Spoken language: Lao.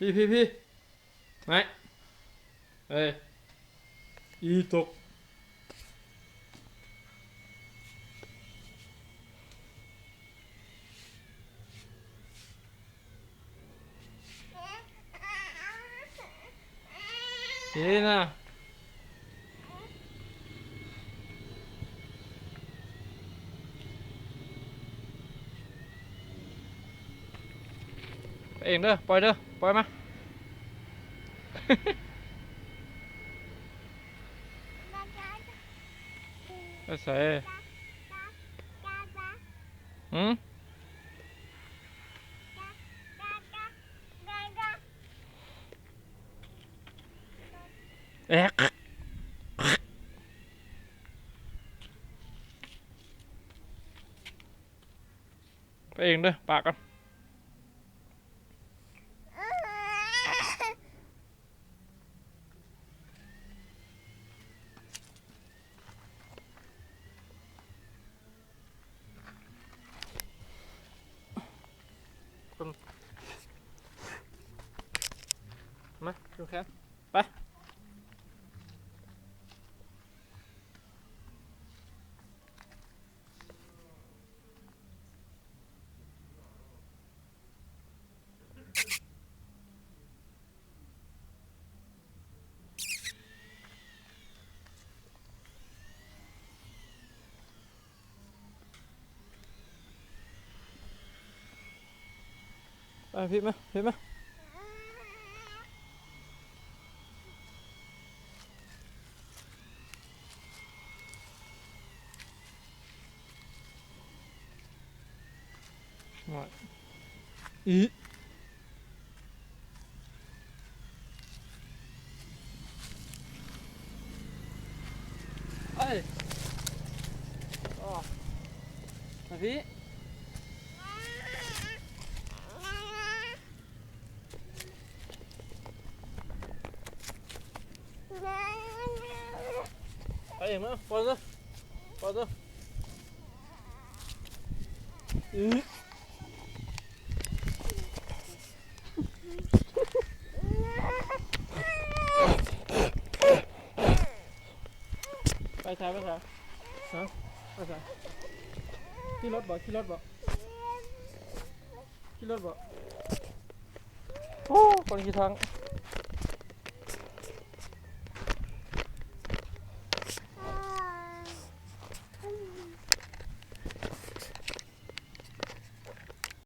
ພີ້ ພີ້ ພີ້ ໄມ້ ເອີຍ ອີຕົກ ນີ້ນະ ໄປເອງເດີ ປ່ອຍເດີ ປ່ອຍມາ ໄປໃສ? ຫື? ແອກ ໄປເອງເດີ ປາກກ່ອນ. ມາ ຢູ່ແຄມ ໄປ. ໄປ ພີ້ມາ ພີ້ມາ. ເອີຍ ອອກມາພີ້. ໄປເອງເດີ ປ່ອຍເດີ ປ່ອຍເດີ. ໄປໃສ ໄປໃສ? ຮະ? ໄປໃສ? ຂີ່ລົດບໍ່? ຂີ່ລົດບໍ່? ຂີ່ລົດບໍ່? ໂອ້ ຄົນຂີ່ທາງ.